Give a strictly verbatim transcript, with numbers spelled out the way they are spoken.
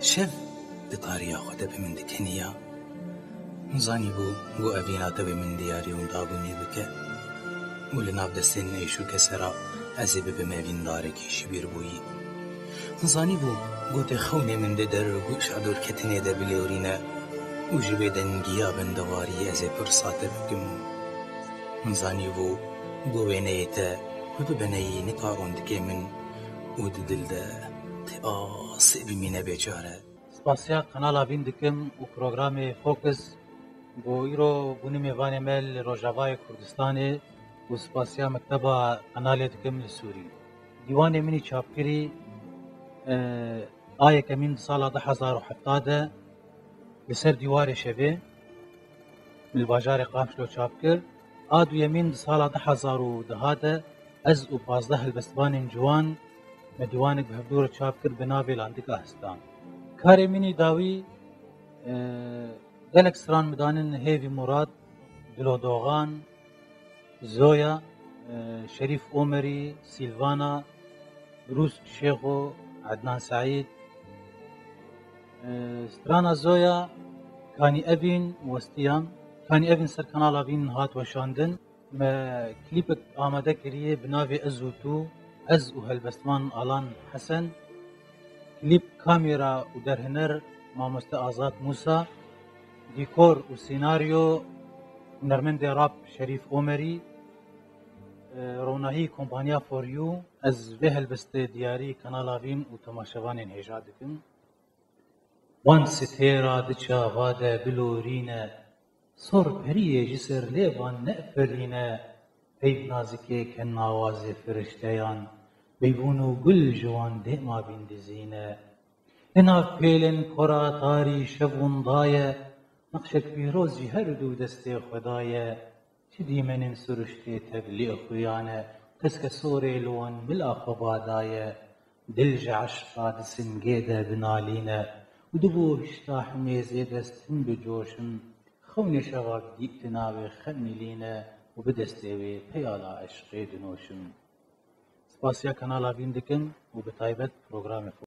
Şev di tariya xwe de bi min dikeniya. Min zanîbû ku evîna te bi min diyarî windabûnê bike û li nav destên êşûke sera ez ê bibim evîndarekî şibîrbûyî. Min zanîbû gotê xewnê min dê der û şadorketinê de bilêwrîne û ji vê dengiya bindewarî ez ê pirsa te bikim. Min zanîbû ku wêneyê te ku bibe neyî nikaron dikê min û di dil de tê asê bimîne bêçare. Spasiya Kanala Vîn dikim û programê Focus bo îro bûnî mêvanê me li Rojavayê Kurdistanê û spasiya mekteba Kanalê dikim li Sûrî. Dîwanê min î çapkirî, e, a yekemîn di sala du hezar û hevdeh de li ser dîwarê şevê min li bajarê Qamişlo çap kir. A duyemîn di sala du hezar û deh de ez û pazdeh helbestvanên ciwan me dîwanek bi hevdû re çap kir bi navê Landika Histan. Karê min î dawî, e, gelek stran min danin Hêvî Murad, Dilo Dogan, Zoya, e, Şerîf Omerî, Silvana, Rûst Şêxo, Ednan Seîd. E, strana Zoya Kanî Evîn westiya. Kanî Evîn ser Kanala Vîn hat weşandin. Me klîpek amade kiriye bi navê Ez û Tu, ez û helbestvan Alan Hesen. Klîp, kamera û derhiner mamoste Azad Musa, dîkor û senaryo hunermendê rap Şerîf Omerî, e, ronahî kompanya For You. Ez vê helbestê diyarî Kanala Vîn û temaşevanên hêja dikim. Wan sitêra di çava de bilorîne, sor periyê ji ser lêvan nefirîne, peyv nazikê ke nawazê firişteyan, beybûn û gul ji wan dêma bîn dizîne. Li nav pêlên kora tarî şev winda ye, nexşek pîroz ji her du destê xwe daye. Çi dîmenên siruştê tevlî xuyan e, keske sorê li wan mila xwe badaye. Dil ji eşqa di singê de binalîne û dibû hişta himêzê dest hin bicoşin. Xewnê şeva dîk di navê xem nîlîne û bi destê wê peyala eşqê dinoşin. Spasiya Kanala Vîn dikin û bi taybet programê xwe.